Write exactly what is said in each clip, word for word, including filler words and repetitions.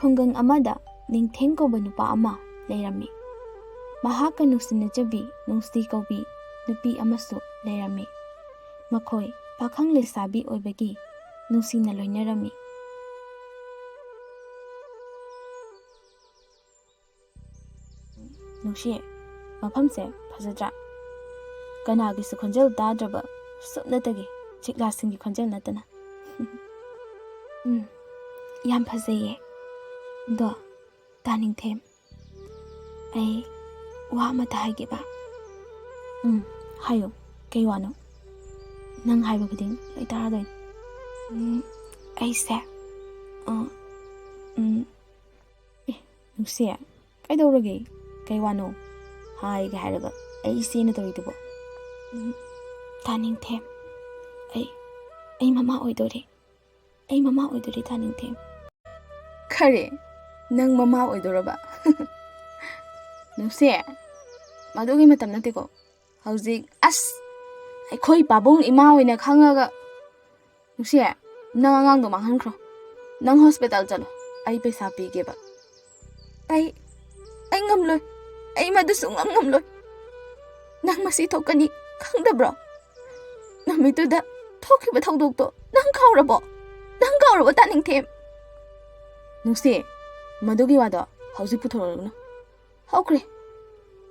ꯈꯨꯡꯒꯪ ꯑꯃꯗ ꯅꯤꯡꯊꯦꯝ ꯀꯧꯕ ꯅꯨꯄꯥ ꯑꯃ ꯂꯩꯔꯝꯃꯤ꯫ ꯃꯍꯥꯛꯀ ꯅꯨꯡꯁꯤꯅꯖꯕꯤ ꯅꯨꯡꯁꯤ ꯀꯧꯕꯤ ꯅꯨꯄꯤ ꯑꯃꯁꯨ ꯂꯩꯔꯝꯃꯤ꯫ ꯃꯈꯣꯏ ꯄꯥꯈꯪ ꯂꯩꯁꯥꯕꯤ ꯑꯣꯏꯕꯒꯤ ꯅꯨꯡꯁꯤꯅ ꯂꯣꯏꯅꯔꯝꯃꯤ꯫ ꯅꯨꯡꯁꯤ, ꯃꯐꯝꯁꯦ ꯐꯖꯗ꯭ꯔꯥ? ꯀꯅꯥꯒꯤꯁꯨ ꯈꯣꯟꯖꯦꯜ ꯇꯥꯗ꯭ꯔꯕ, ꯁꯨꯞꯅꯇꯒꯤ ꯆꯤꯛꯂꯥꯁꯤꯡꯒꯤ ꯈꯣꯟꯖꯦꯜ ꯅꯠꯇꯅ꯫ ꯎꯝ, ꯌꯥꯝ ꯐꯖꯩꯌꯦ꯫ ꯑꯗꯣ, ꯇꯥꯅꯤꯡꯊꯦꯝ, ꯑꯩ ꯋꯥ ꯑꯃꯇ ꯍꯥꯏꯒꯦꯕ꯫ ꯎꯝ, ꯍꯥꯏꯌꯨ꯫ ꯀꯩ ꯋꯥꯅꯣ? ꯅꯪ ꯍꯥꯏꯕ ꯈꯨꯗꯤꯡ ꯂꯣꯏ ꯇꯥꯔꯗꯣꯏꯅꯤ꯫ ꯎꯝ, ꯑꯩꯁꯦ, ꯑ, ꯎꯝ, ꯑꯦ, ꯅꯨꯡꯁꯤ, ꯀꯩꯗꯧꯔꯒꯦ? ꯀꯩ ꯋꯥꯅꯣ? ꯍꯥꯏꯒꯦ ꯍꯥꯏꯔꯒ ꯑꯩ ꯏꯆꯦꯅ ꯇꯧꯔꯤꯗꯨꯕꯣ? ꯎꯝ, ꯇꯥꯅꯤꯡꯊꯦꯝ, ꯑꯩ, ꯑꯩ ꯃꯃꯥ ꯑꯣꯏꯗꯣꯔꯦ꯫ ꯑꯩ ꯃꯃꯥ ꯑꯣꯏꯗꯣꯔꯦ, ꯇꯥꯅꯤꯡꯊꯦꯝ꯫ ꯈꯔꯦ, ꯅꯪ ꯃꯃꯥ ꯑꯣꯏꯗꯣꯔꯕ? ꯅꯨꯡꯁꯤ, ꯃꯗꯨꯒꯤ ꯃꯇꯝ ꯅꯠꯇꯦꯀꯣ꯫ ꯍꯧꯖꯤꯛ, ꯑꯁ, ꯑꯩꯈꯣꯏ ꯄꯥꯕꯨꯡ ꯏꯃꯥ ꯑꯣꯏꯅ ꯈꯪꯉꯒ, ꯅꯨꯡꯁꯤ, ꯅꯪ ꯑꯉꯥꯡꯗꯣ ꯃꯥꯡꯍꯟꯈ꯭ꯔꯣ꯫ ꯅꯪ ꯍꯣꯁꯄꯤꯇꯥꯜ ꯆꯠꯂꯣ, ꯑꯩ ꯄꯩꯁꯥ ꯄꯤꯒꯦꯕ꯫ ꯑꯩ, ꯑꯩ ꯉꯝꯂꯣꯏ꯫ ꯑꯩ ꯃꯗꯨ ꯁꯨꯡꯉꯝ ꯉꯝꯂꯣꯏ꯫ ꯅꯪ ꯃꯁꯤ ꯊꯣꯛꯀꯅꯤ ꯈꯪꯗꯕ꯭ꯔꯣ? ꯅꯨꯃꯤꯠꯇꯨꯗ ꯊꯣꯛꯈꯤꯕ ꯊꯧꯗꯣꯛꯇꯣ ꯅꯪ ꯀꯥꯎꯔꯕꯣ? ꯅꯪ ꯀꯥꯎꯔꯕꯣ, ꯇꯥꯅꯤꯡꯊꯦꯝ? ꯅꯨꯡꯁꯤ, ꯃꯗꯨꯒꯤ ꯋꯥꯗꯣ ꯍꯧꯖꯤꯛ ꯄꯨꯊꯣꯔꯛꯂꯒꯅꯨ꯫ ꯍꯧꯈ꯭ꯔꯦ꯫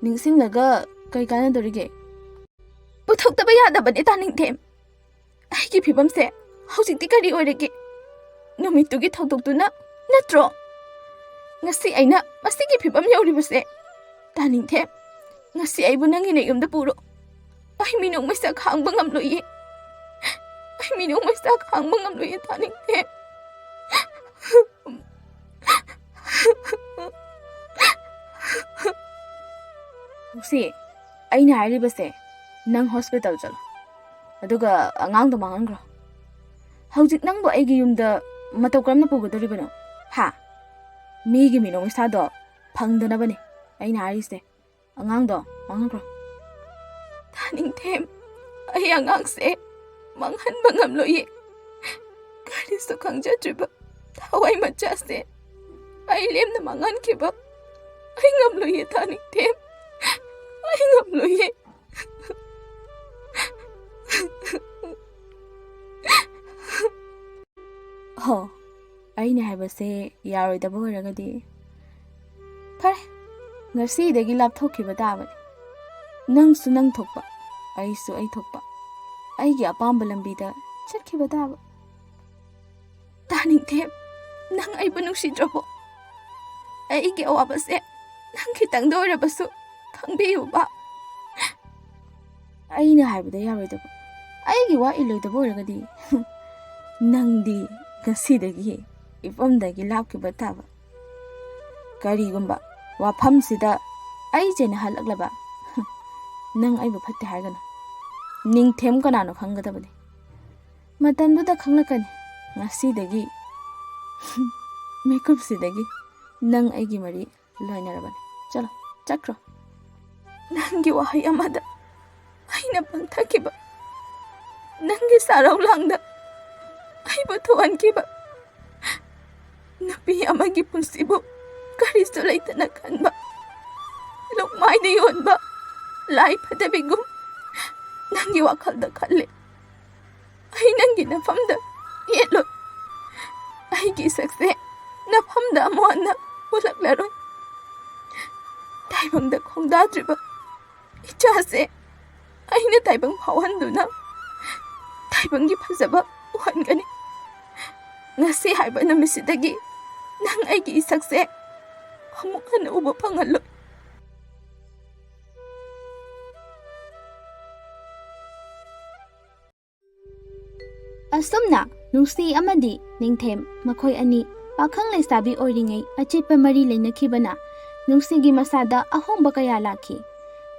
ꯅꯤꯡꯁꯤꯡꯂꯒ ꯀꯩ ꯀꯥꯟꯅꯗꯣꯔꯤꯒꯦ? ꯄꯨꯊꯣꯛꯇꯕ ꯌꯥꯗꯕꯅꯦ, ꯇꯥꯅꯤꯡꯊꯦꯝ꯫ ꯑꯩꯒꯤ ꯐꯤꯕꯝꯁꯦ ꯍꯧꯖꯤꯛꯇꯤ ꯀꯔꯤ ꯑꯣꯏꯔꯒꯦ? ꯅꯨꯃꯤꯠꯇꯨꯒꯤ ꯊꯧꯗꯣꯛꯇꯨꯅ ꯅꯠꯇ꯭ꯔꯣ ꯉꯁꯤ ꯑꯩꯅ ꯃꯁꯤꯒꯤ ꯐꯤꯕꯝ ꯌꯧꯔꯤꯕꯁꯦ? ꯇꯥꯅꯤꯡꯊꯦꯝ, ꯉꯁꯤ ꯑꯩꯕꯨ ꯅꯪꯒꯤ ꯅꯌꯨꯝꯗ ꯄꯨꯔꯣ꯫ ꯑꯩ ꯃꯤꯅꯨꯡ ꯃꯩꯁꯥ ꯈꯥꯡꯕ ꯉꯝꯂꯣꯏꯌꯦ꯫ ꯑꯩ ꯃꯤꯅꯨꯡ ꯃꯩꯁꯥ ꯈꯥꯡꯕ ꯉꯝꯂꯣꯏꯌꯦ, ꯇꯥꯅꯤꯡꯊꯦꯝ꯫ ꯅꯨꯡꯁꯤ, ꯑꯩꯅ ꯍꯥꯏꯔꯤꯕꯁꯦ, ꯅꯪ ꯍꯣꯁꯄꯤꯇꯥꯜ ꯆꯠꯂꯣ, ꯑꯗꯨꯒ ꯑꯉꯥꯡꯗꯣ ꯃꯥꯡꯍꯟꯈ꯭ꯔꯣ꯫ ꯍꯧꯖꯤꯛ ꯅꯪꯕꯨ ꯑꯩꯒꯤ ꯌꯨꯝꯗ ꯃꯇꯧ ꯀꯔꯝꯅ ꯄꯨꯒꯗꯧꯔꯤꯕꯅꯣ? ꯍꯥ? ꯃꯤꯒꯤ ꯃꯤꯅꯨꯡ ꯃꯩꯁꯥꯗꯣ ꯐꯪꯗꯅꯕꯅꯦ ꯑꯩꯅ ꯍꯥꯏꯔꯤꯁꯦ꯫ ꯑꯉꯥꯡꯗꯣ ꯃꯥꯡꯍꯟꯈ꯭ꯔꯣ꯫ ꯇꯥꯅꯤꯡꯊꯦꯝ, ꯑꯩ ꯑꯉꯥꯡꯁꯦ ꯃꯥꯡꯍꯟꯕ ꯉꯝꯂꯣꯏꯌꯦ꯫ ꯀꯔꯤꯁꯨ ꯈꯪꯖꯗ꯭ꯔꯤꯕ ꯊꯋꯥꯏ ꯃꯆꯥꯁꯦ ꯑꯩ ꯂꯦꯝꯅ ꯃꯥꯡꯍꯟꯈꯤꯕ ꯑꯩ ꯉꯝꯂꯣꯏꯌꯦ, ꯇꯥꯅꯤꯡꯊꯦꯝ꯫ ꯑꯩ ꯉꯝꯂꯣꯏꯌꯦ꯫ ꯍꯣ, ꯑꯩꯅ ꯍꯥꯏꯕꯁꯦ ꯌꯥꯔꯣꯏꯗꯕ ꯑꯣꯏꯔꯒꯗꯤ ꯐꯔꯦ, ꯉꯁꯤꯗꯒꯤ ꯂꯥꯞꯊꯣꯛꯈꯤꯕ ꯇꯥꯕꯅꯤ꯫ ꯅꯪꯁꯨ ꯅꯪ ꯊꯣꯛꯄ, ꯑꯩꯁꯨ ꯑꯩ ꯊꯣꯛꯄ, ꯑꯩꯒꯤ ꯑꯄꯥꯝꯕ ꯂꯝꯕꯤꯗ ꯆꯠꯈꯤꯕ ꯇꯥꯕ꯫ ꯇꯥꯅꯤꯡꯊꯦꯝ, ꯅꯪ ꯑꯩꯕꯨ ꯅꯨꯡꯁꯤꯗ꯭ꯔꯕꯣ? ꯑꯩꯒꯤ ꯑꯋꯥꯕꯁꯦ ꯅꯪ ꯈꯤꯇꯪꯗ ꯑꯣꯏꯔꯕꯁꯨ ꯈꯪꯕꯤꯌꯨꯕ꯫ ꯑꯩꯅ ꯍꯥꯏꯕꯗ ꯌꯥꯔꯣꯏꯗꯕ, ꯑꯩꯒꯤ ꯋꯥ ꯏꯜꯂꯣꯏꯗꯕ ꯑꯣꯏꯔꯒꯗꯤ, ꯅꯪꯗꯤ ꯉꯁꯤꯗꯒꯤ ꯏꯄꯝꯗꯒꯤ ꯂꯥꯞꯈꯤꯕ ꯇꯥꯕ꯫ ꯀꯔꯤꯒꯨꯝꯕ ꯋꯥꯐꯝꯁꯤꯗ ꯑꯩ ꯆꯦꯟꯅꯍꯜꯂꯛꯂꯕ, ꯅꯪ ꯑꯩꯕꯨ ꯐꯠꯇꯦ ꯍꯥꯏꯒꯅꯨ꯫ ꯅꯤꯡꯊꯦꯝ ꯀꯅꯥꯅꯣ ꯈꯪꯒꯗꯕꯅꯤ꯫ ꯃꯇꯝꯗꯨꯗ ꯈꯪꯂꯛꯀꯅꯤ꯫ ꯉꯁꯤꯗꯒꯤ, ꯃꯤꯀꯨꯞꯁꯤꯗꯒꯤ ꯅꯪ ꯑꯩꯒꯤ ꯃꯔꯤ ꯂꯣꯏꯅꯔꯕꯅꯤ꯫ ꯆꯠꯂꯣ, ꯆꯠꯈ꯭ꯔꯣ꯫ ꯅꯪꯒꯤ ꯋꯥꯍꯩ ꯑꯃꯗ ꯑꯩꯅ ꯄꯪꯊꯈꯤꯕ, ꯅꯪꯒꯤ ꯁꯥꯔꯧ ꯂꯥꯡꯗ ꯑꯩꯕꯨ ꯊꯨꯍꯟꯈꯤꯕ, ꯅꯨꯄꯤ ꯑꯃꯒꯤ ꯄꯨꯟꯁꯤꯕꯨ ꯀꯔꯤꯁꯨ ꯂꯩꯇꯅ ꯈꯟꯕ, ꯂꯨꯛꯃꯥꯏꯗ ꯌꯣꯟꯕ ꯂꯥꯏ ꯐꯠꯇꯕꯤꯒꯨꯝ ꯅꯪꯒꯤ ꯋꯥꯈꯜꯗ ꯈꯜꯂꯦ꯫ ꯑꯩ ꯅꯪꯒꯤ ꯅꯐꯝꯗ ꯌꯦꯠꯂꯣꯏ꯫ ꯑꯩꯒꯤ ꯏꯁꯛꯁꯦ ꯅꯐꯝꯗ ꯑꯃꯨꯛ ꯍꯟꯅ ꯎꯠꯂꯛꯂꯔꯣꯏ꯫ ꯇꯥꯏꯕꯪꯗ ꯈꯣꯡꯗꯥꯗ꯭ꯔꯤꯕ ꯏꯆꯥꯁꯦ ꯑꯩꯅ ꯇꯥꯏꯕꯪ ꯐꯥꯎꯍꯟꯗꯨꯅ ꯇꯥꯏꯕꯪꯒꯤ ꯐꯖꯕ ꯎꯍꯟꯒꯅꯤ꯫ ꯉꯁꯤ ꯍꯥꯏꯕ ꯅꯨꯃꯤꯠꯁꯤꯗꯒꯤ ꯅꯪ ꯑꯩꯒꯤ ꯏꯁꯛꯁꯦ ꯑꯃꯨꯛ ꯍꯟꯅ ꯎꯕ ꯐꯪꯍꯜꯂꯣꯏ꯫ ꯑꯁꯨꯝꯅ ꯅꯨꯡꯁꯤ ꯑꯃꯗꯤ ꯅꯤꯡꯊꯦꯝ ꯃꯈꯣꯏ ꯑꯅꯤ ꯄꯥꯈꯪ ꯂꯩꯁꯥꯕꯤ ꯑꯣꯏꯔꯤꯉꯩ ꯑꯆꯦꯠꯄ ꯃꯔꯤ ꯂꯩꯅꯈꯤꯕꯅ ꯅꯨꯡꯁꯤꯒꯤ ꯃꯁꯥꯗ ꯑꯍꯣꯡꯕ ꯀꯌꯥ ꯂꯥꯛꯈꯤ꯫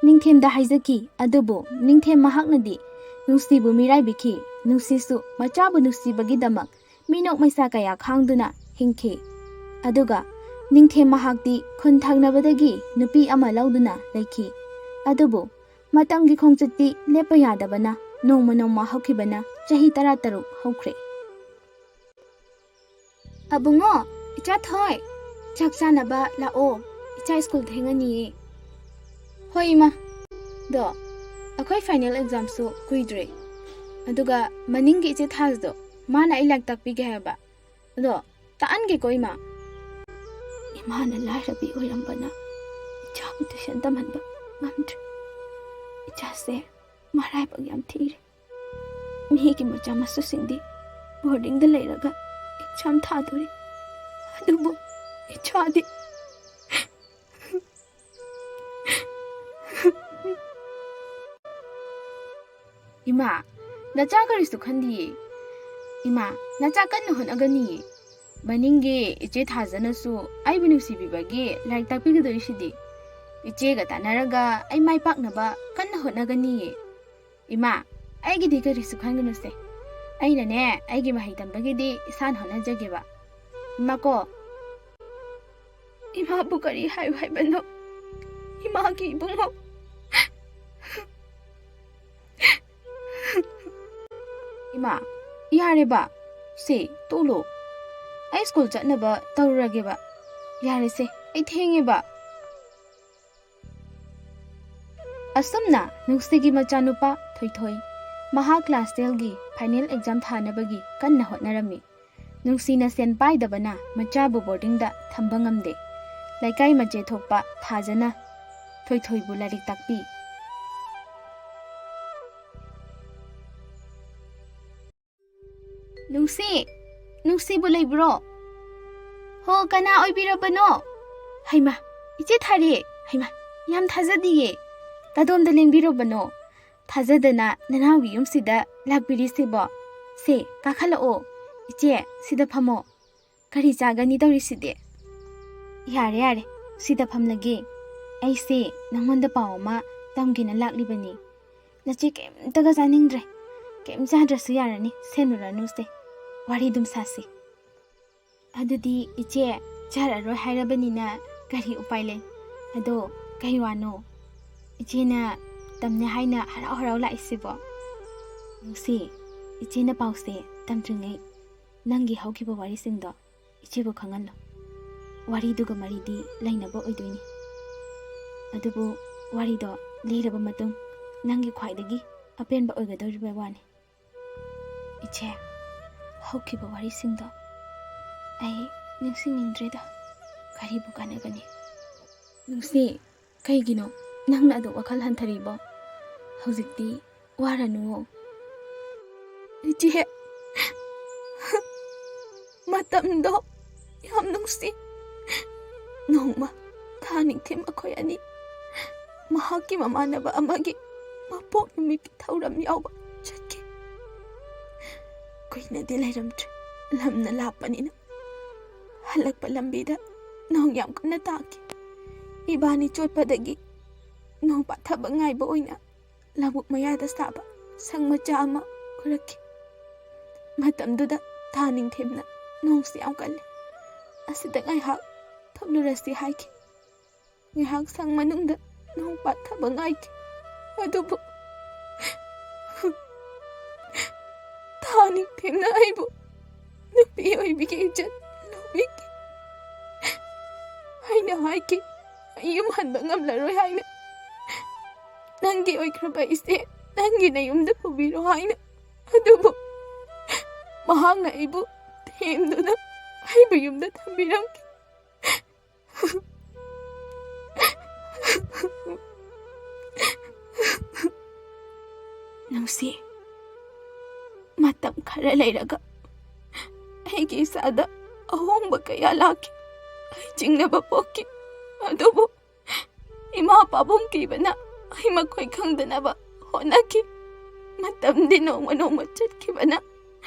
ꯅꯤꯡꯊꯦꯝꯗ ꯍꯥꯏꯖꯈꯤ, ꯑꯗꯨꯕꯨ ꯅꯤꯡꯊꯦꯝ ꯃꯍꯥꯛꯅꯗꯤ ꯅꯨꯡꯁꯤꯕꯨ ꯃꯤꯔꯥꯏꯕꯤꯈꯤ꯫ ꯅꯨꯡꯁꯤꯁꯨ ꯃꯆꯥꯕꯨ ꯅꯨꯡꯁꯤꯕꯒꯤꯗꯃꯛ ꯃꯤꯅꯣꯛ ꯃꯩꯁꯥ ꯀꯌꯥ ꯈꯥꯡꯗꯨꯅ ꯍꯤꯡꯈꯤ꯫ ꯑꯗꯨꯒ ꯅꯤꯡꯊꯦꯝ ꯃꯍꯥꯛꯇꯤ ꯈꯨꯟ ꯊꯪꯅꯕꯗꯒꯤ ꯅꯨꯄꯤ ꯑꯃ ꯂꯧꯗꯨꯅ ꯂꯩꯈꯤ꯫ ꯑꯗꯨꯕꯨ ꯃꯇꯝꯒꯤ ꯈꯣꯡꯆꯠꯇꯤ ꯂꯦꯞꯄ ꯌꯥꯗꯕꯅ ꯅꯣꯡꯃ ꯅꯣꯡꯃ ꯍꯧꯈꯤꯕꯅ ꯆꯍꯤ ꯇꯔꯥꯇꯔꯨꯛ ꯍꯧꯈ꯭ꯔꯦ꯫ ꯑꯕꯨꯡꯉꯣ, ꯏꯆꯥ ꯊꯣꯏ, ꯆꯥꯛ ꯆꯥꯅꯕ ꯂꯥꯛꯑꯣ, ꯏꯆꯥ ꯁ꯭ꯀꯨꯜ ꯊꯦꯡꯉꯅꯤꯌꯦ꯫ ꯍꯣꯏ ꯏꯃꯥ꯫ ꯑꯗꯣ ꯑꯩꯈꯣꯏ ꯐꯥꯏꯅꯦꯜ ꯑꯦꯛꯖꯥꯝꯁꯨ ꯀꯨꯏꯗ꯭ꯔꯦ, ꯑꯗꯨꯒ ꯃꯅꯤꯡꯒꯤ ꯏꯆꯦ ꯊꯥꯖꯗꯣ, ꯃꯥꯅ ꯑꯩ ꯂꯥꯏꯔꯤꯛ ꯇꯥꯛꯄꯤꯒꯦ ꯍꯥꯏꯕ꯫ ꯑꯗꯣ ꯇꯥꯛꯍꯟꯒꯦꯀꯣ ꯏꯃꯥ꯫ ꯏꯃꯥꯅ ꯂꯥꯏꯔꯕꯤ ꯑꯣꯏꯔꯝꯕꯅ ꯏꯆꯥꯕꯨ ꯇꯨꯏꯁꯟ ꯇꯝꯍꯟꯕ ꯉꯝꯗ꯭ꯔꯦ꯫ ꯏꯆꯥꯁꯦ ꯃꯔꯥꯏꯕꯛ ꯌꯥꯝ ꯊꯤꯔꯦ꯫ ꯃꯤꯒꯤ ꯃꯆꯥ ꯃꯁꯨꯁꯤꯡꯗꯤ ꯕꯣꯔꯗꯤꯡꯗ ꯂꯩꯔꯒ ꯑꯦꯛꯖꯥꯝ ꯊꯥꯗꯣꯔꯤ, ꯑꯗꯨꯕꯨ ꯏꯆꯥꯗꯤ꯫ ꯏꯃꯥ, ꯅꯆꯥ ꯀꯔꯤꯁꯨ ꯈꯟꯗꯤꯌꯦ꯫ ꯏꯃꯥ, ꯅꯆꯥ ꯀꯟꯅ ꯍꯣꯠꯅꯒꯅꯤꯌꯦ꯫ ꯃꯅꯤꯡꯒꯤ ꯏꯆꯦ ꯊꯥꯖꯅꯁꯨ ꯑꯩꯕꯨ ꯅꯨꯡꯁꯤꯕꯤꯕꯒꯤ ꯂꯥꯏꯔꯤꯛ ꯇꯥꯛꯄꯤꯒꯗꯧꯔꯤꯁꯤꯗꯤ꯫ ꯏꯆꯦꯒ ꯇꯥꯟꯅꯔꯒ ꯑꯩ ꯃꯥꯏ ꯄꯥꯛꯅꯕ ꯀꯟꯅ ꯍꯣꯠꯅꯒꯅꯤꯌꯦ꯫ ꯏꯃꯥ, ꯑꯩꯒꯤꯗꯤ ꯀꯔꯤꯁꯨ ꯈꯟꯒꯅꯨꯁꯦ꯫ ꯑꯩꯅꯅꯦ, ꯑꯩꯒꯤ ꯃꯍꯩ ꯇꯝꯕꯒꯤꯗꯤ ꯏꯁꯥꯅ ꯍꯣꯠꯅꯖꯒꯦꯕ꯫ ꯏꯃꯥ ꯀꯣ꯫ ꯏꯃꯥꯕꯨ ꯀꯔꯤ ꯍꯥꯏꯌꯨ ꯍꯥꯏꯕꯅꯣ? ꯏꯃꯥꯒꯤ ꯏꯕꯨꯡꯉꯣ꯫ ꯏꯃꯥ, ꯌꯥꯔꯦꯕ꯫ ꯁꯦ, ꯇꯣꯛꯂꯣ꯫ ꯑꯩ ꯁ꯭ꯀꯨꯜ ꯆꯠꯅꯕ ꯇꯧꯔꯨꯔꯒꯦꯕ꯫ ꯌꯥꯔꯦꯁꯦ, ꯑꯩ ꯊꯦꯡꯉꯦꯕ꯫ ꯑꯁꯨꯝꯅ ꯅꯨꯡꯁꯤꯒꯤ ꯃꯆꯥꯅꯨꯄꯥ ꯊꯣꯏꯊꯣꯏ ꯃꯍꯥꯛ ꯀ꯭ꯂꯥꯁ ꯇꯦꯟꯒꯤ ꯐꯥꯏꯅꯦꯜ ꯑꯦꯛꯖꯥꯝ ꯊꯥꯅꯕꯒꯤ ꯀꯟꯅ ꯍꯣꯠꯅꯔꯝꯃꯤ꯫ ꯅꯨꯡꯁꯤꯅ ꯁꯦꯟ ꯄꯥꯏꯗꯕꯅ ꯃꯆꯥꯕꯨ ꯕꯣꯔꯗꯤꯡꯗ ꯊꯝꯕ ꯉꯝꯗꯦ꯫ ꯂꯩꯀꯥꯏ ꯃꯆꯦ ꯊꯣꯛꯄ ꯊꯥꯖꯅ ꯊꯣꯏꯊꯣꯏꯕꯨ ꯂꯥꯏꯔꯤꯛ ꯇꯥꯛꯄꯤ꯫ ꯅꯨꯡꯁꯤ, ꯅꯨꯡꯁꯤꯕꯨ ꯂꯩꯕ꯭ꯔꯣ? ꯍꯣ, ꯀꯅꯥ ꯑꯣꯏꯕꯤꯔꯕꯅꯣ? ꯍꯩꯃꯥ, ꯏꯆꯦ ꯊꯥꯔꯤ꯫ ꯍꯩꯃꯥ, ꯌꯥꯝ ꯊꯥꯖꯗꯤꯌꯦ꯫ ꯀꯗꯣꯝꯗ ꯂꯦꯡꯕꯤꯔꯨꯕꯅꯣ? ꯊꯥꯖꯗꯅ ꯅꯅꯥꯎꯒꯤ ꯌꯨꯝꯁꯤꯗ ꯂꯥꯛꯄꯤꯔꯤꯁꯤꯕꯣ? ꯁꯦ, ꯀꯥꯈꯠꯂꯛꯑꯣ꯫ ꯏꯆꯦ, ꯁꯤꯗ ꯐꯝꯃꯣ꯫ ꯀꯔꯤ ꯆꯥꯒꯅꯤ ꯇꯧꯔꯤꯁꯤꯗꯤ? ꯌꯥꯔꯦ, ꯌꯥꯔꯦ, ꯁꯤꯗ ꯐꯝꯂꯒꯦ꯫ ꯑꯩꯁꯦ ꯅꯪꯉꯣꯟꯗ ꯄꯥꯎ ꯑꯃ ꯇꯝꯒꯦꯅ ꯂꯥꯛꯂꯤꯕꯅꯤ꯫ ꯅꯆꯦ ꯀꯩꯝꯇꯒ ꯆꯥꯅꯤꯡꯗ꯭ꯔꯦ꯫ ꯀꯩꯝ ꯆꯥꯗ꯭ꯔꯁꯨ ꯌꯥꯔꯅꯤ, ꯁꯦꯟꯅꯔꯨꯔꯅꯨꯁꯦ꯫ ꯋꯥꯔꯤ ꯑꯗꯨꯝ ꯁꯥꯁꯤ꯫ ꯑꯗꯨꯗꯤ ꯏꯆꯦ, ꯆꯥꯔꯔꯣꯏ ꯍꯥꯏꯔꯕꯅꯤꯅ ꯀꯔꯤ ꯎꯄꯥꯏ ꯂꯩ? ꯑꯗꯣ ꯀꯩ ꯋꯥꯅꯣ? ꯏꯆꯦꯅ ꯇꯝꯅꯦ ꯍꯥꯏꯅ ꯍꯔꯥꯎ ꯍꯔꯥꯎ ꯂꯥꯛꯏꯁꯤꯕꯣ? ꯅꯨꯡꯁꯤ, ꯏꯆꯦꯅ ꯄꯥꯎꯁꯦ ꯇꯝꯗ꯭ꯔꯤꯉꯩ ꯅꯪꯒꯤ ꯍꯧꯈꯤꯕ ꯋꯥꯔꯤꯁꯤꯡꯗꯣ ꯏꯆꯦꯕꯨ ꯈꯪꯍꯜꯂꯣ꯫ ꯋꯥꯔꯤꯗꯨꯒ ꯃꯔꯤꯗꯤ ꯂꯩꯅꯕ ꯑꯣꯏꯗꯣꯏꯅꯤ꯫ ꯑꯗꯨꯕꯨ ꯋꯥꯔꯤꯗꯣ ꯂꯤꯔꯕ ꯃꯇꯨꯡ ꯅꯪꯒꯤ ꯈ꯭ꯋꯥꯏꯗꯒꯤ ꯑꯄꯦꯟꯕ ꯑꯣꯏꯒꯗꯧꯔꯤꯕ ꯋꯥꯅꯤ꯫ ꯏꯆꯦ, ꯍꯧꯈꯤꯕ ꯋꯥꯔꯤꯁꯤꯡꯗꯣ ꯑꯩ ꯅꯤꯡꯁꯤꯡꯅꯤꯡꯗ꯭ꯔꯦꯗ꯫ ꯀꯔꯤꯕꯨ ꯀꯥꯟꯅꯒꯅꯤ? ꯅꯨꯡꯁꯤ, ꯀꯩꯒꯤꯅꯣ ꯅꯪꯅ ꯑꯗꯨꯛ ꯋꯥꯈꯜ ꯍꯟꯊꯔꯤꯕꯣ? ꯍꯧꯖꯤꯛꯇꯤ ꯋꯥꯔꯅꯨꯋꯣ꯫ ꯏꯆꯦ, ꯃꯇꯝꯗꯣ ꯌꯥꯝ ꯅꯨꯡꯁꯤ꯫ ꯅꯣꯡꯃ ꯊꯥ ꯅꯤꯡꯊꯤꯝ ꯑꯩꯈꯣꯏ ꯑꯅꯤ ꯃꯍꯥꯛꯀꯤ ꯃꯃꯥꯟꯅꯕ ꯑꯃꯒꯤ ꯃꯄꯣꯛ ꯅꯨꯃꯤꯠꯀꯤ ꯊꯧꯔꯝ ꯌꯥꯎꯕ ꯆꯠꯈꯤ꯫ ꯀꯨꯏꯅꯗꯤ ꯂꯩꯔꯝꯗ꯭ꯔꯦ, ꯂꯝꯅ ꯂꯥꯞꯄꯅꯤꯅ꯫ ꯍꯜꯂꯛꯄ ꯂꯝꯕꯤꯗ ꯅꯣꯡ ꯌꯥꯝ ꯀꯟꯅ ꯇꯥꯈꯤ꯫ ꯏꯕꯥꯅꯤ ꯆꯣꯠꯄꯗꯒꯤ ꯅꯣꯡ ꯄꯥꯊꯕ ꯉꯥꯏꯕ ꯑꯣꯏꯅ ꯂꯧꯕꯨꯛ ꯃꯌꯥꯗ ꯁꯥꯕ ꯁꯪ ꯃꯆꯥ ꯑꯃ ꯎꯔꯛꯈꯤ꯫ ꯃꯇꯝꯗꯨꯗ ꯊꯥ ꯅꯤꯡꯊꯤꯝꯅ ꯅꯣꯡꯁꯤ ꯌꯥꯝ ꯀꯜꯂꯤ꯫ ꯑꯁꯤꯗ ꯉꯥꯏꯍꯥꯛ ꯊꯣꯛꯂꯨꯔꯁꯤ ꯍꯥꯏꯈꯤ꯫ ꯉꯥꯏꯍꯥꯛ ꯁꯪ ꯃꯅꯨꯡꯗ ꯅꯣꯡ ꯄꯥꯊꯕ ꯉꯥꯏꯈꯤ꯫ ꯑꯗꯨꯕꯨ ꯊꯥ ꯅꯤꯡꯊꯤꯝꯅ ꯑꯩꯕꯨ ꯅꯨꯄꯤ ꯑꯣꯏꯕꯤꯒꯤ ꯏꯖꯠ ꯂꯧꯕꯤꯈꯤ꯫ ꯑꯩꯅ ꯍꯥꯏꯈꯤ, "ꯑꯩ ꯌꯨꯝ ꯍꯟꯕ ꯉꯝꯂꯔꯣꯏ" ꯍꯥꯏꯅ꯫ "ꯅꯪꯒꯤ ꯑꯣꯏꯈ꯭ꯔꯕ ꯏꯆꯦ ꯅꯪꯒꯤ ꯅꯌꯨꯝꯗ ꯄꯨꯕꯤꯔꯣ" ꯍꯥꯏꯅ꯫ ꯑꯗꯨꯕꯨ ꯃꯍꯥꯛꯅ ꯑꯩꯕꯨ ꯊꯦꯝꯗꯨꯅ ꯑꯩꯕꯨ ꯌꯨꯝꯗ ꯊꯝꯕꯤꯔꯝꯈꯤ꯫ ꯅꯨꯡꯁꯤ, ꯃꯇꯝ ꯈꯔ ꯂꯩꯔꯒ ꯑꯩꯒꯤ ꯏꯁꯥꯗ ꯑꯍꯣꯡꯕ ꯀꯌꯥ ꯂꯥꯛꯈꯤ꯫ ꯑꯩ ꯆꯤꯡꯅꯕ ꯄꯣꯛꯈꯤ꯫ ꯑꯗꯨꯕꯨ ꯏꯃꯥ ꯄꯥꯕꯨꯡ ꯀꯤꯕꯅ ꯑꯩ ꯃꯈꯣꯏ ꯈꯪꯗꯅꯕ ꯍꯣꯠꯅꯈꯤ꯫ ꯃꯇꯝꯗꯤ ꯅꯣꯡꯃ ꯅꯣꯡꯃ ꯆꯠꯈꯤꯕꯅ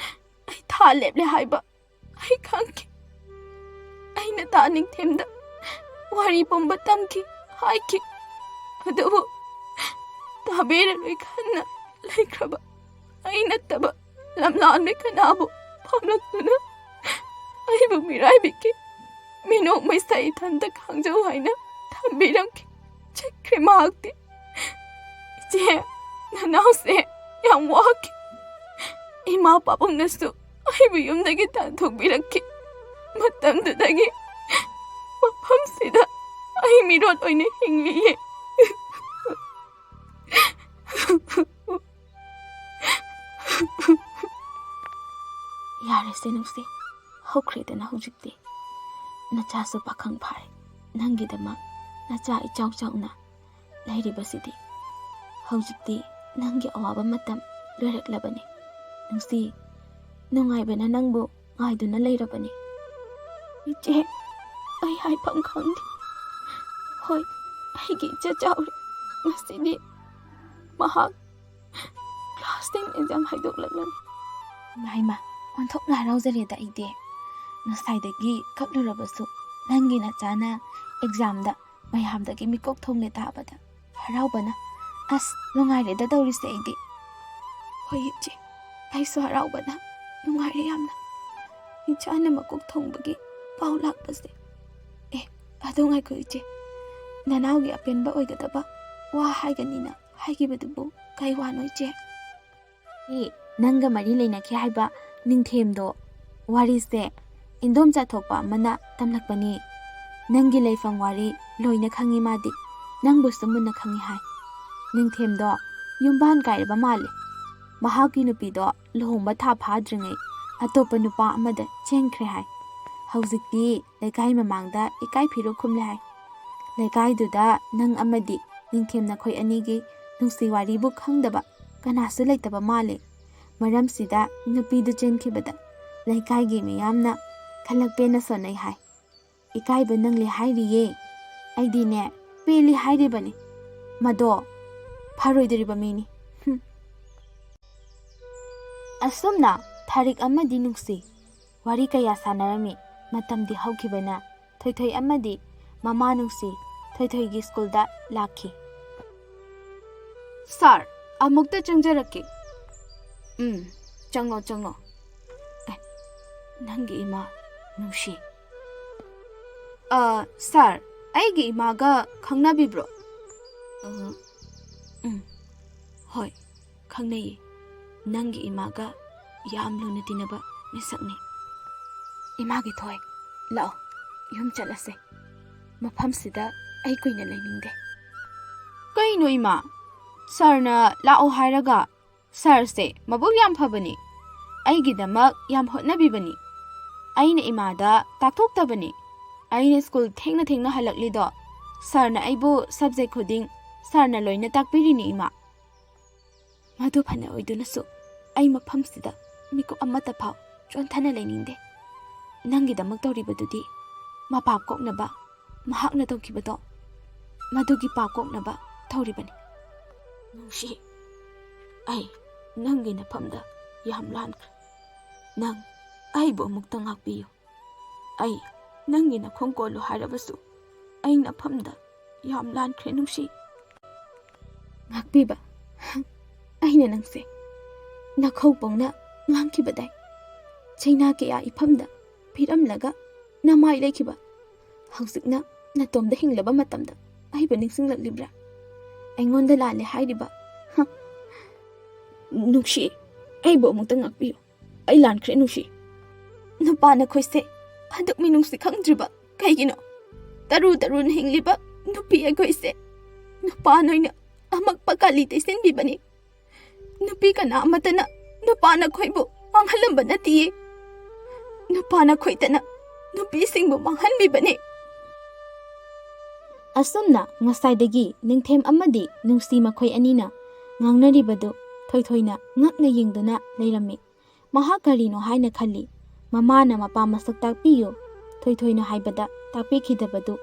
ꯑꯩ ꯊꯥ ꯂꯦꯞꯂꯦ ꯍꯥꯏꯕ ꯑꯩ ꯈꯪꯈꯤ꯫ ꯑꯩꯅ ꯊꯥ ꯅꯤꯡꯊꯤꯝꯗ ꯋꯥꯔꯤ ꯄꯨꯝꯕ ꯇꯝꯈꯤ, ꯍꯥꯏꯈꯤ꯫ ꯑꯗꯨꯕꯨ ꯇꯥꯕꯤꯔꯔꯣꯏ ꯈꯟꯅ ꯂꯩꯈ꯭ꯔꯕ ꯑꯩ ꯅꯠꯇꯕ ꯂꯝꯂꯥꯟꯕꯤ ꯀꯅꯥꯕꯨ ꯐꯝꯂꯛꯇꯨꯅ ꯑꯩꯕꯨ ꯃꯤꯔꯥꯏꯕꯤꯈꯤ꯫ ꯃꯤꯅꯣꯛ ꯃꯩꯁꯥ ꯏꯊꯟꯇ ꯈꯥꯡꯖꯧ ꯍꯥꯏꯅ ꯊꯝꯕꯤꯔꯝꯈꯤ꯫ ꯆꯠꯈ꯭ꯔꯦ ꯃꯍꯥꯛꯇꯤ꯫ ꯏꯆꯦ, ꯅꯅꯥꯎꯁꯦ ꯌꯥꯝ ꯋꯥꯈꯤ꯫ ꯏꯃꯥ ꯄꯥꯕꯨꯡꯅꯁꯨ ꯑꯩꯕꯨ ꯌꯨꯝꯗꯒꯤ ꯇꯥꯟꯊꯣꯛꯄꯤꯔꯛꯈꯤ꯫ ꯃꯇꯝꯗꯨꯗꯒꯤ ꯃꯐꯝꯁꯤꯗ ꯑꯩ ꯃꯤꯔꯣꯠ ꯑꯣꯏꯅ ꯍꯤꯡꯂꯤꯌꯦ꯫ ꯌꯥꯔꯦꯁꯦ ꯅꯨꯡꯁꯤ, ꯍꯧꯈ꯭ꯔꯦꯗꯅ ꯍꯧꯖꯤꯛꯇꯤ꯫ ꯅꯆꯥꯁꯨ ꯄꯥꯈꯪ ꯐꯥꯔꯦ꯫ ꯅꯪꯒꯤꯗꯃꯛ ꯅꯆꯥ ꯏꯆꯥꯎ ꯆꯥꯎꯅ ꯂꯩꯔꯤꯕꯁꯤꯗꯤ꯫ ꯍꯧꯖꯤꯛꯇꯤ ꯅꯪꯒꯤ ꯑꯋꯥꯕ ꯃꯇꯝ ꯂꯣꯏꯔꯛꯂꯕꯅꯤ꯫ ꯅꯨꯡꯁꯤ, ꯅꯨꯡꯉꯥꯏꯕꯅ ꯅꯪꯕꯨ ꯉꯥꯏꯗꯨꯅ ꯂꯩꯔꯕꯅꯤ꯫ ꯏꯆꯦ, ꯑꯩ ꯍꯥꯏꯐꯝ ꯈꯪꯗꯦ꯫ ꯍꯣꯏ, ꯑꯩꯒꯤ ꯏꯆꯥ ꯆꯥꯎꯔꯦ꯫ ꯉꯁꯤꯗꯤ ꯃꯍꯥꯛ class ten exam ꯍꯥꯏꯗꯣꯛꯂꯛꯂꯅꯤ꯫ ꯏꯃꯥ, ꯏꯃꯥ, ꯑꯣꯟꯊꯣꯛꯅ ꯍꯔꯥꯎꯖꯔꯦꯗ ꯑꯩꯗꯤ꯫ ꯉꯁꯥꯏꯗꯒꯤ ꯀꯞꯂꯨꯔꯕꯁꯨ ꯅꯪꯒꯤ ꯅꯆꯥꯅ examꯗ ꯃꯌꯥꯝꯗꯒꯤ ꯃꯤꯀꯣꯛ ꯊꯣꯡꯂꯦ ꯇꯥꯕꯗ ꯍꯔꯥꯎꯕꯅ꯫ ꯑꯁ, ꯅꯨꯡꯉꯥꯏꯔꯦꯗ ꯇꯧꯔꯤꯁꯦ ꯑꯩꯗꯤ꯫ ꯍꯣꯏ ꯏꯆꯦ, ꯑꯩꯁꯨ ꯍꯔꯥꯎꯕꯅ ꯅꯨꯡꯉꯥꯏꯔꯦ ꯌꯥꯝꯅ꯫ ꯏꯆꯥꯅ ꯃꯀꯣꯛ ꯊꯣꯡꯕꯒꯤ ꯄꯥꯎ ꯂꯥꯛꯄꯁꯦ꯫ ꯑꯦ, ꯑꯗꯨ ꯉꯥꯏꯈꯣ ꯏꯆꯦ, ꯅꯅꯥꯎꯒꯤ ꯑꯄꯦꯟꯕ ꯑꯣꯏꯒꯗꯕ ꯋꯥ ꯍꯥꯏꯒꯅꯤꯅ ꯍꯥꯏꯈꯤꯕꯗꯨꯕꯨ ꯀꯩ ꯋꯥꯅꯣ ꯏꯆꯦ? ꯑꯦ, ꯅꯪꯒ ꯃꯔꯤ ꯂꯩꯅꯈꯤ ꯍꯥꯏꯕ ꯅꯤꯡꯊꯦꯝꯗꯣ ꯋꯥꯔꯤꯁꯦ ꯏꯟꯗꯣꯝꯆꯥ ꯊꯣꯛꯄ ꯑꯃꯅ ꯇꯝꯂꯛꯄꯅꯤ꯫ ꯅꯪꯒꯤ ꯂꯩꯐꯝ ꯋꯥꯔꯤ ꯂꯣꯏꯅ ꯈꯪꯉꯤ ꯃꯥꯗꯤ꯫ ꯅꯪꯕꯨꯁꯨ ꯃꯨꯟꯅ ꯈꯪꯉꯤ ꯍꯥꯏ꯫ ꯅꯤꯡꯊꯦꯝꯗꯣ ꯌꯨꯝꯕꯥꯟ ꯀꯥꯏꯔꯕ ꯃꯥꯜꯂꯦ꯫ ꯃꯍꯥꯛꯀꯤ ꯅꯨꯄꯤꯗꯣ ꯂꯨꯍꯣꯡꯕ ꯊꯥ ꯐꯥꯗ꯭ꯔꯤꯉꯩ ꯑꯇꯣꯞꯄ ꯅꯨꯄꯥ ꯑꯃꯗ ꯆꯦꯟꯈ꯭ꯔꯦ ꯍꯥꯏ꯫ ꯍꯧꯖꯤꯛꯇꯤ ꯂꯩꯀꯥꯏ ꯃꯃꯥꯡꯗ ꯏꯀꯥꯏ ꯐꯤꯔꯨꯛ ꯈꯨꯝꯂꯦ ꯍꯥꯏ꯫ ꯂꯩꯀꯥꯏꯗꯨꯗ ꯅꯪ ꯑꯃꯗꯤ ꯅꯤꯡꯊꯦꯝ ꯅꯈꯣꯏ ꯑꯅꯤꯒꯤ ꯅꯨꯡꯁꯤ ꯋꯥꯔꯤꯕꯨ ꯈꯪꯗꯕ ꯀꯅꯥꯁꯨ ꯂꯩꯇꯕ ꯃꯥꯜꯂꯦ꯫ ꯃꯔꯝꯁꯤꯗ ꯅꯨꯄꯤꯗꯨ ꯆꯦꯟꯈꯤꯕꯗ ꯂꯩꯀꯥꯏꯒꯤ ꯃꯤꯌꯥꯝꯅ ꯈꯜꯂꯛ ꯄꯦꯟꯅ ꯁꯣꯟꯅꯩ ꯍꯥꯏ꯫ ꯏꯀꯥꯏꯕ ꯅꯪꯂꯤ ꯍꯥꯏꯔꯤꯌꯦ꯫ ꯑꯩꯗꯤꯅꯦ, ꯄꯦꯜꯂꯤ ꯍꯥꯏꯔꯤꯕꯅꯤ꯫ ꯃꯗꯣ ꯐꯔꯣꯏꯗꯣꯔꯤꯕ ꯃꯤꯅꯤ꯫ ꯍꯨꯝ꯫ ꯑꯁꯨꯝꯅ ꯊꯥꯔꯤꯛ ꯑꯃꯗꯤ ꯅꯨꯡꯁꯤ ꯋꯥꯔꯤ ꯀꯌꯥ ꯁꯥꯟꯅꯔꯝꯃꯤ꯫ ꯃꯇꯝꯗꯤ ꯍꯧꯈꯤꯕꯅ ꯊꯣꯏꯊꯣꯏ ꯑꯃꯗꯤ ꯃꯃꯥ ꯅꯨꯡꯁꯤ ꯊꯣꯏꯊꯣꯏꯒꯤ ꯁ꯭ꯀꯨꯜꯗ ꯂꯥꯛꯈꯤ꯫ "ꯁꯥꯔ, ꯑꯃꯨꯛꯇ ꯆꯪꯖꯔꯛꯀꯦ꯫" "ꯎꯝ, ꯆꯪꯉꯣ, ꯆꯪꯉꯣ꯫" "ꯑꯦ, ꯅꯪꯒꯤ ꯏꯃꯥ ꯅꯨꯡꯁꯤ꯫" "ꯑ, ꯁꯥꯔ, ꯑꯩꯒꯤ ꯏꯃꯥꯒ ꯈꯪꯅꯕꯤꯕ꯭ꯔꯣ?" "ꯑ, ꯎꯝ, ꯍꯣꯏ, ꯈꯪꯅꯩꯌꯦ꯫ ꯅꯪꯒꯤ ꯏꯃꯥꯒ ꯌꯥꯝ ꯂꯨꯅ ꯇꯤꯟꯅꯕ ꯃꯤꯁꯛꯅꯤ꯫" "ꯏꯃꯥꯒꯤ ꯊꯣꯏ, ꯂꯥꯛꯑꯣ, ꯌꯨꯝ ꯆꯠꯂꯁꯦ꯫" ꯃꯐꯝꯁꯤꯗ ꯑꯩ ꯀꯨꯏꯅ ꯂꯩꯅꯤꯡꯗꯦ꯫ ꯀꯩꯅꯣ ꯏꯃꯥ? ꯁꯥꯔꯅ ꯂꯥꯛꯑꯣ ꯍꯥꯏꯔꯒ? ꯁꯥꯔꯁꯦ ꯃꯕꯨꯛ ꯌꯥꯝ ꯐꯕꯅꯤ꯫ ꯑꯩꯒꯤꯗꯃꯛ ꯌꯥꯝ ꯍꯣꯠꯅꯕꯤꯕꯅꯤ꯫ ꯑꯩꯅ ꯏꯃꯥꯗ ꯇꯥꯛꯊꯣꯛꯇꯕꯅꯤ꯫ ꯑꯩꯅ ꯁ꯭ꯀꯨꯜ ꯊꯦꯡꯅ ꯊꯦꯡꯅ ꯍꯜꯂꯛꯂꯤꯗꯣ ꯁꯥꯔꯅ ꯑꯩꯕꯨ ꯁꯕꯖꯦꯛ ꯈꯨꯗꯤꯡ ꯁꯥꯔꯅ ꯂꯣꯏꯅ ꯇꯥꯛꯄꯤꯔꯤꯅꯤ ꯏꯃꯥ꯫ ꯃꯗꯨ ꯐꯅ ꯑꯣꯏꯗꯨꯅꯁꯨ ꯑꯩ ꯃꯐꯝꯁꯤꯗ ꯃꯤꯀꯨꯞ ꯑꯃꯠꯇ ꯐꯥꯎ ꯆꯣꯟꯊꯅ ꯂꯩꯅꯤꯡꯗꯦ꯫ ꯅꯪꯒꯤꯗꯃꯛ ꯇꯧꯔꯤꯕꯗꯨꯗꯤ ꯃꯄꯥꯞ ꯀꯣꯛꯅꯕ, ꯃꯍꯥꯛꯅ ꯇꯧꯈꯤꯕꯗꯣ ꯃꯗꯨꯒꯤ ꯄꯥꯞ ꯀꯣꯛꯅꯕ ꯇꯧꯔꯤꯕꯅꯤ꯫ ꯅꯨꯡꯁꯤ, ꯑꯩ ꯅꯪꯒꯤ ꯅꯐꯝꯗ ꯌꯥꯝ ꯂꯥꯟꯈ꯭ꯔꯦ꯫ ꯅꯪ ꯑꯩꯕꯨ ꯑꯃꯨꯛꯇ ꯉꯥꯛꯄꯤꯌꯨ꯫ ꯑꯩ ꯅꯪꯒꯤ ꯅꯈꯣꯡ ꯀꯣꯜꯂꯨ ꯍꯥꯏꯔꯕꯁꯨ ꯑꯩ ꯅꯐꯝꯗ ꯌꯥꯝ ꯂꯥꯟꯈ꯭ꯔꯦ ꯅꯨꯡꯁꯤ꯫ ꯉꯥꯛꯄꯤꯕ, ꯑꯩꯅ ꯅꯪꯁꯦ ꯅꯈꯧ ꯄꯧꯅ ꯉꯥꯡꯈꯤꯕꯗꯥꯏ? ꯆꯩꯅꯥ ꯀꯌꯥ ꯏꯐꯝꯗ ꯄꯤꯔꯝꯂꯒ ꯅꯃꯥꯏ ꯂꯩꯈꯤꯕ, ꯍꯧꯖꯤꯛꯅ ꯅꯇꯣꯝꯗ ꯍꯤꯡꯂꯕ ꯃꯇꯝꯗ ꯑꯩꯕꯨ ꯅꯤꯡꯁꯤꯡꯂꯛꯂꯤꯕ꯭ꯔꯥ? ꯑꯩꯉꯣꯟꯗ ꯂꯥꯜꯂꯦ ꯍꯥꯏꯔꯤꯕ? ꯍ? ꯅꯨꯡꯁꯤ, ꯑꯩꯕꯨ ꯑꯃꯨꯛꯇ ꯉꯥꯛꯄꯤꯌꯨ꯫ ꯑꯩ ꯂꯥꯟꯈ꯭ꯔꯦ ꯅꯨꯡꯁꯤ꯫ ꯅꯨꯄꯥ ꯅꯈꯣꯏꯁꯦ ꯑꯗꯨꯛ ꯃꯤꯅꯨꯡꯁꯤ ꯈꯪꯗ꯭ꯔꯤꯕ ꯀꯩꯒꯤꯅꯣ? ꯇꯔꯨ ꯇꯔꯨꯅ ꯍꯤꯡꯂꯤꯕ ꯅꯨꯄꯤ ꯑꯩꯈꯣꯏꯁꯦ ꯅꯨꯄꯥ ꯅꯣꯏꯅ ꯑꯃꯛꯄ ꯀꯥꯂꯤ ꯇꯩꯁꯤꯟꯕꯤꯕꯅꯤ꯫ ꯅꯨꯄꯤ ꯀꯅꯥ ꯑꯃꯠꯇꯅ ꯅꯨꯄꯥ ꯅꯈꯣꯏꯕꯨ ꯃꯥꯡꯍꯜꯂꯝꯕ ꯅꯠꯇꯤꯌꯦ꯫ ꯅꯨꯄꯥ ꯅꯈꯣꯏꯇꯅ ꯅꯨꯄꯤꯁꯤꯡꯕꯨ ꯃꯥꯡꯍꯟꯕꯤꯕꯅꯤ꯫ ꯑꯁꯨꯝꯅ ꯉꯁꯥꯏꯗꯒꯤ ꯅꯤꯡꯊꯦꯝ ꯑꯃꯗꯤ ꯅꯨꯡꯁꯤ ꯃꯈꯣꯏ ꯑꯅꯤꯅ ꯉꯥꯡꯅꯔꯤꯕꯗꯨ ꯊꯣꯏꯊꯣꯏꯅ ꯉꯛꯅ ꯌꯦꯡꯗꯨꯅ ꯂꯩꯔꯝꯃꯤ꯫ ꯃꯍꯥꯛ ꯀꯔꯤꯅꯣ ꯍꯥꯏꯅ ꯈꯜꯂꯤ꯫ ꯃꯃꯥꯅ ꯃꯄꯥ ꯃꯁꯛ ꯇꯥꯛꯄꯤꯌꯨ, ꯊꯣꯏꯊꯣꯏꯅ ꯍꯥꯏꯕꯗ ꯇꯥꯛꯄꯤꯈꯤꯗꯕꯗꯨ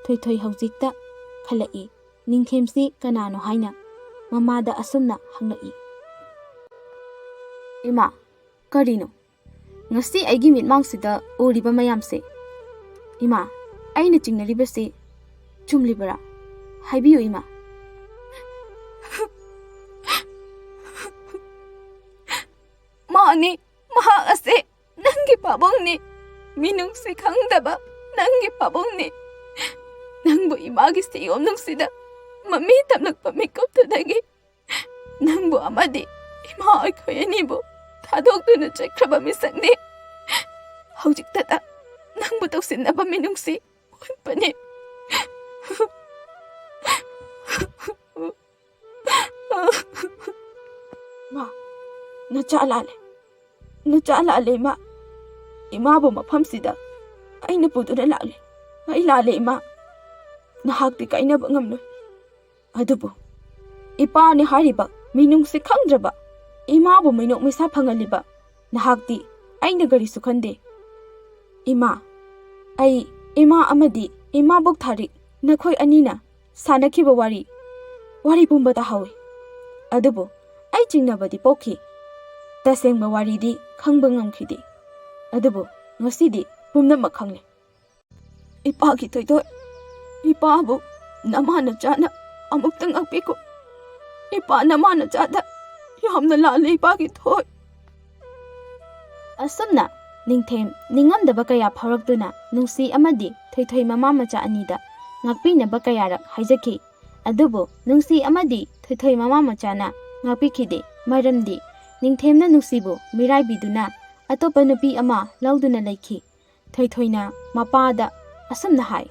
ꯊꯣꯏꯊꯣꯏ ꯍꯧꯖꯤꯛꯇ ꯈꯜꯂꯛꯏ꯫ ꯅꯤꯡꯊꯦꯝꯁꯤ ꯀꯅꯥꯅꯣ ꯍꯥꯏꯅ ꯃꯃꯥꯗ ꯑꯁꯨꯝꯅ ꯍꯪꯂꯛꯏ꯫ ꯏꯃꯥ, ꯀꯔꯤꯅꯣ? ꯉꯁꯤ ꯑꯩꯒꯤ ꯃꯤꯠꯃꯥꯡꯁꯤꯗ ꯎꯔꯤꯕ ꯃꯌꯥꯝꯁꯦ? ꯏꯃꯥ, ꯑꯩꯅ ꯆꯤꯡꯅꯔꯤꯕꯁꯤ ꯆꯨꯝꯂꯤꯕꯔꯥ? ꯍꯥꯏꯕꯤꯌꯨ ꯏꯃꯥ꯫ ꯃꯥꯅꯤ, ꯃꯍꯥꯛ ꯑꯁꯤ ꯅꯪꯒꯤ ꯄꯥꯕꯨꯡꯅꯤ꯫ ꯃꯤꯅꯨꯡꯁꯤ ꯈꯪꯗꯕ ꯅꯪꯒꯤ ꯄꯥꯕꯨꯡꯅꯤ꯫ ꯅꯪꯕꯨ ꯏꯃꯥꯒꯤ ꯁꯤꯌꯣꯝ ꯅꯨꯡꯁꯤꯗ ꯃꯃꯤ ꯇꯝꯂꯛꯄ ꯃꯤꯀꯨꯞꯇꯨꯗꯒꯤ ꯅꯪꯕꯨ ꯑꯃꯗꯤ ꯏꯃꯥ ꯑꯩꯈꯣꯏ ꯑꯅꯤꯕꯨ ꯊꯥꯗꯣꯛꯇꯨꯅ ꯆꯠꯈ꯭ꯔꯕ ꯃꯤꯁꯛꯅꯤ꯫ ꯍꯧꯖꯤꯛꯇꯗ ꯅꯪꯕꯨ ꯇꯧꯁꯤꯟꯅꯕ ꯃꯤꯅꯨꯡꯁꯤ ꯎꯠꯄꯅꯤ꯫ ꯃꯥ, ꯅꯆꯥ ꯂꯥꯜꯂꯦ꯫ ꯅꯆꯥ ꯂꯥꯜꯂꯦ, ꯏꯃꯥ꯫ ꯏꯃꯥꯕꯨ ꯃꯐꯝꯁꯤꯗ ꯑꯩꯅ ꯄꯨꯗꯨꯅ ꯂꯥꯛꯂꯦ꯫ ꯑꯩ ꯂꯥꯜꯂꯦ, ꯏꯃꯥ꯫ ꯅꯍꯥꯛꯇꯤ ꯀꯥꯏꯅꯕ ꯉꯝꯂꯣꯏ꯫ ꯑꯗꯨꯕꯨ ꯏꯄꯥꯅꯤ ꯍꯥꯏꯔꯤꯕ ꯃꯤꯅꯨꯡꯁꯤ ꯈꯪꯗ꯭ꯔꯕ ꯏꯃꯥꯕꯨ ꯃꯤꯅꯣꯛ ꯃꯩꯁꯥ ꯐꯪꯍꯜꯂꯤꯕ ꯅꯍꯥꯛꯇꯤ ꯑꯩꯅ ꯀꯔꯤꯁꯨ ꯈꯟꯗꯦ꯫ ꯏꯃꯥ, ꯑꯩ, ꯏꯃꯥ ꯑꯃꯗꯤ ꯏꯃꯥꯕꯣꯛ ꯊꯥꯔꯤꯛ, ꯅꯈꯣꯏ ꯑꯅꯤꯅ ꯁꯥꯟꯅꯈꯤꯕ ꯋꯥꯔꯤ, ꯋꯥꯔꯤ ꯄꯨꯝꯕ ꯇꯥꯍꯧꯏ꯫ ꯑꯗꯨꯕꯨ ꯑꯩ ꯆꯤꯡꯅꯕꯗꯤ ꯄꯣꯛꯈꯤ꯫ ꯇꯁꯦꯡꯕ ꯋꯥꯔꯤꯗꯤ ꯈꯪꯕ ꯉꯝꯈꯤꯗꯦ꯫ ꯑꯗꯨꯕꯨ ꯉꯁꯤꯗꯤ ꯄꯨꯝꯅꯃꯛ ꯈꯪꯂꯦ꯫ ꯏꯄꯥꯒꯤ ꯊꯣꯏꯊꯣꯏ, ꯏꯄꯥꯕꯨ ꯅꯃꯥ ꯅꯆꯥꯅ ꯑꯃꯨꯛꯇ ꯉꯥꯛꯄꯤꯈꯣ꯫ ꯏꯄꯥ ꯅꯃꯥ ꯅꯆꯥꯗ ꯌꯥꯝꯅ ꯂꯥꯜꯂꯦ, ꯏꯄꯥꯒꯤ ꯊꯣꯏ꯫ ꯑꯁꯨꯝꯅ ꯅꯤꯡꯊꯦꯝ ꯅꯤꯡꯉꯝꯗꯕ ꯀꯌꯥ ꯐꯥꯎꯔꯛꯇꯨꯅ ꯅꯨꯡꯁꯤ ꯑꯃꯗꯤ ꯊꯣꯏꯊꯣꯏ ꯃꯃꯥ ꯃꯆꯥ ꯑꯅꯤꯗ ꯉꯥꯛꯄꯤꯅꯕ ꯀꯌꯥꯔꯛ ꯍꯥꯏꯖꯈꯤ꯫ ꯑꯗꯨꯕꯨ ꯅꯨꯡꯁꯤ ꯑꯃꯗꯤ ꯊꯣꯏꯊꯣꯏ ꯃꯃꯥ ꯃꯆꯥꯅ ꯉꯥꯛꯄꯤꯈꯤꯗꯦ꯫ ꯃꯔꯝꯗꯤ ꯅꯤꯡꯊꯦꯝꯅ ꯅꯨꯡꯁꯤꯕꯨ ꯃꯤꯔꯥꯏꯕꯤꯗꯨꯅ ꯑꯇꯣꯞꯄ ꯅꯨꯄꯤ ꯑꯃ ꯂꯧꯗꯨꯅ ꯂꯩꯈꯤ꯫ ꯊꯣꯏꯊꯣꯏꯅ ꯃꯄꯥꯗ ꯑꯁꯨꯝꯅ ꯍꯥꯏ,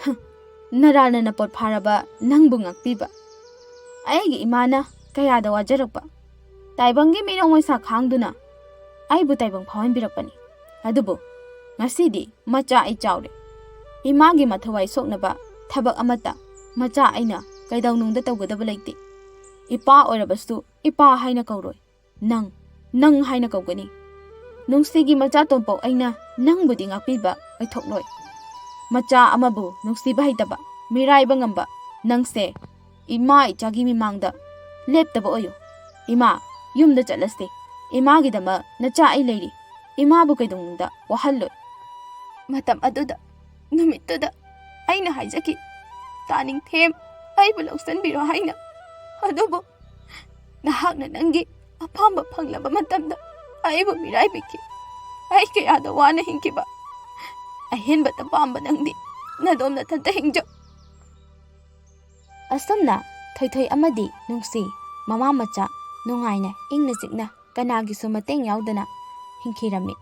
"ꯍ, ꯅꯔꯥꯜꯅ ꯅꯄꯣꯠ ꯐꯥꯔꯕ ꯅꯪꯕꯨ ꯉꯥꯛꯄꯤꯕ꯫ ꯑꯩꯒꯤ ꯏꯃꯥꯅ ꯀꯌꯥꯗ ꯋꯥꯖꯔꯛꯄ꯫ ꯇꯥꯏꯕꯪꯒꯤ ꯃꯤꯅꯣꯛ ꯃꯩꯁꯥ ꯈꯥꯡꯗꯨꯅ ꯑꯩꯕꯨ ꯇꯥꯏꯕꯪ ꯐꯥꯎꯍꯟꯕꯤꯔꯛꯄꯅꯤ꯫ ꯑꯗꯨꯕꯨ ꯉꯁꯤꯗꯤ ꯃꯆꯥ ꯑꯩ ꯆꯥꯎꯔꯦ꯫ ꯏꯃꯥꯒꯤ ꯃꯊꯧꯋꯥꯏ ꯁꯣꯛꯅꯕ ꯊꯕꯛ ꯑꯃꯠꯇ ꯃꯆꯥ ꯑꯩꯅ ꯀꯩꯗꯧꯅꯨꯡꯗ ꯇꯧꯒꯗꯕ ꯂꯩꯇꯦ꯫ ꯏꯄꯥ ꯑꯣꯏꯔꯕꯁꯨ ꯏꯄꯥ ꯍꯥꯏꯅ ꯀꯧꯔꯣꯏ꯫ ꯅꯪ, ꯅꯪ ꯍꯥꯏꯅ ꯀꯧꯒꯅꯤ꯫ ꯅꯨꯡꯁꯤꯒꯤ ꯃꯆꯥ ꯇꯣꯝꯄꯣꯛ ꯑꯩꯅ ꯅꯪꯕꯨꯗꯤ ꯉꯥꯛꯄꯤꯕ ꯑꯣꯏꯊꯣꯛꯂꯣꯏ꯫ ꯃꯆꯥ ꯑꯃꯕꯨ ꯅꯨꯡꯁꯤꯕ ꯍꯩꯇꯕ, ꯃꯤꯔꯥꯏꯕ ꯉꯝꯕ ꯅꯪꯁꯦ ꯏꯃꯥ ꯏꯆꯥꯒꯤ ꯃꯤꯃꯥꯡꯗ ꯂꯦꯞꯇꯕ ꯑꯣꯏꯌꯨ꯫ ꯏꯃꯥ, ꯌꯨꯝꯗ ꯆꯠꯂꯁꯤ꯫ ꯏꯃꯥꯒꯤꯗꯃꯛ ꯅꯆꯥ ꯑꯩ ꯂꯩꯔꯤ꯫ ꯏꯃꯥꯕꯨ ꯀꯩꯗꯧꯅꯨꯡꯗ ꯋꯥꯍꯜꯂꯣꯏ꯫" ꯃꯇꯝ ꯑꯗꯨꯗ, ꯅꯨꯃꯤꯠꯇꯨꯗ ꯑꯩꯅ ꯍꯥꯏꯖꯈꯤ, "ꯇꯥꯅꯤꯡꯊꯦꯝ, ꯑꯩꯕꯨ ꯂꯧꯁꯤꯟꯕꯤꯔꯣ" ꯍꯥꯏꯅ꯫ ꯑꯗꯨꯕꯨ ꯅꯍꯥꯛꯅ ꯅꯪꯒꯤ ꯑꯄꯥꯝꯕ ꯐꯪꯂꯕ ꯃꯇꯝꯗ ꯑꯩꯕꯨ ꯃꯤꯔꯥꯏꯕꯤꯈꯤ꯫ ꯑꯩ ꯀꯌꯥꯗ ꯋꯥꯅ ꯍꯤꯡꯈꯤꯕ꯫ ꯑꯍꯦꯟꯕꯇ ꯄꯥꯝꯕ ꯅꯪꯗꯤ ꯅꯗꯣꯝ ꯅꯊꯟꯇ ꯍꯤꯡꯖꯧ꯫ ꯑꯁꯨꯝꯅ ꯊꯣꯏꯊꯣꯏ ꯑꯃꯗꯤ ꯅꯨꯡꯁꯤ ꯃꯃꯥ ꯃꯆꯥ ꯅꯨꯡꯉꯥꯏꯅ ꯏꯪꯅ ꯆꯤꯛꯅ ꯀꯅꯥꯒꯤꯁꯨ ꯃꯇꯦꯡ ꯌꯥꯎꯗꯅ ꯍꯤꯡꯈꯤꯔꯝꯃꯤ꯫